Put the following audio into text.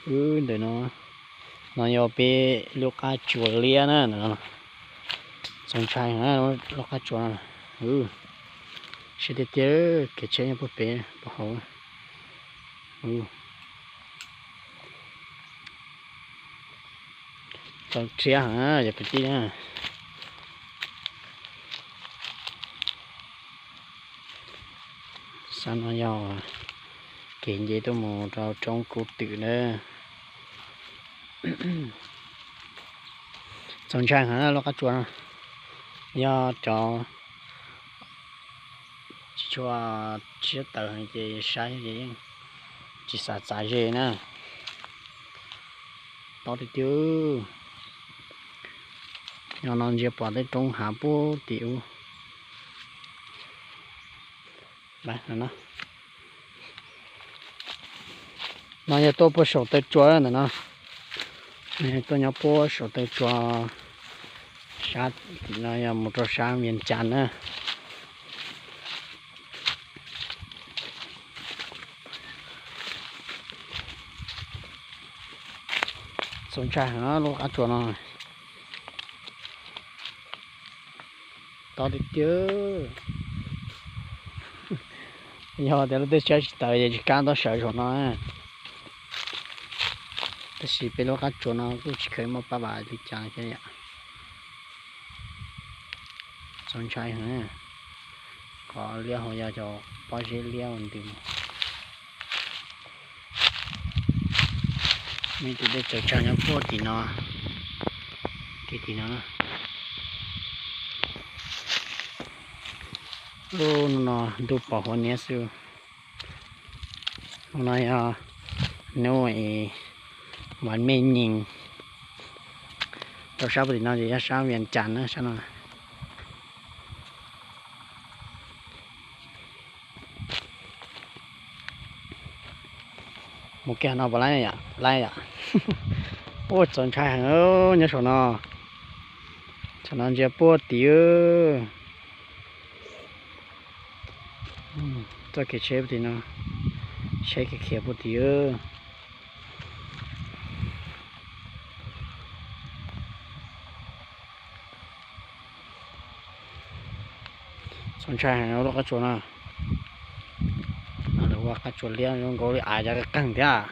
Ntawm no, no yog peb lub qab tsuas liab na. Txaus ntshai, lub qab tsuas no. Siab tiag tiag, kev tsheb nyob puag pem puag hauv. Txaus ntshai heev yog kwv tij na. Sab no yog kev nce tuaj mus rau roob Kub Twm na. Txaus ntshai heev lub qab tsuas no. Yog cov tsis tshua siab tawv heev ces saib ces yeej tsis xav txav ze na. Tob tiag tiag. Nyob no ntsia pom tej roob hav puag tim ub. No yog tuaj puag saum taw tsua ntawm no. Tuaj nyob puag saum taw tsua, sab tim no yog mus rau sab Vias Cas na. Txaus ntshai heev lub qab tsuas no. Tob tiag tiag. Yog tias lub teb chaws tsis tawv ces tsis kam tuaj sawv saum no. Tab sis peb lub qab tsuas no kuj tsis kheev muaj pab vam li cas thiab yom. Txaus ntshai heev. Qhov liab hauv yog cov pob zeb liab ua ntws. Muaj ib tug dej tsaws tsag nyob puag tim no, tim tim no. Ub, hnub no ntuj pom huab niab xwb. Hnub no yog hnub vas mej nyees. Rau sab puag tim no ces yog sab Vias Cas na, sab no. Mus kiag no puas laib yom? Laib yom. Ua txaus ntshai heev nyob saum no. Saum no ntsia puag tim. Txoj kev tsheb puag tim no, tsheb khiav khiav puag tim. Txaus ntshai heev lub qab tsuas no. Lawv ua qab tsuas liab zoo nkaus li av cov qeeg thiab.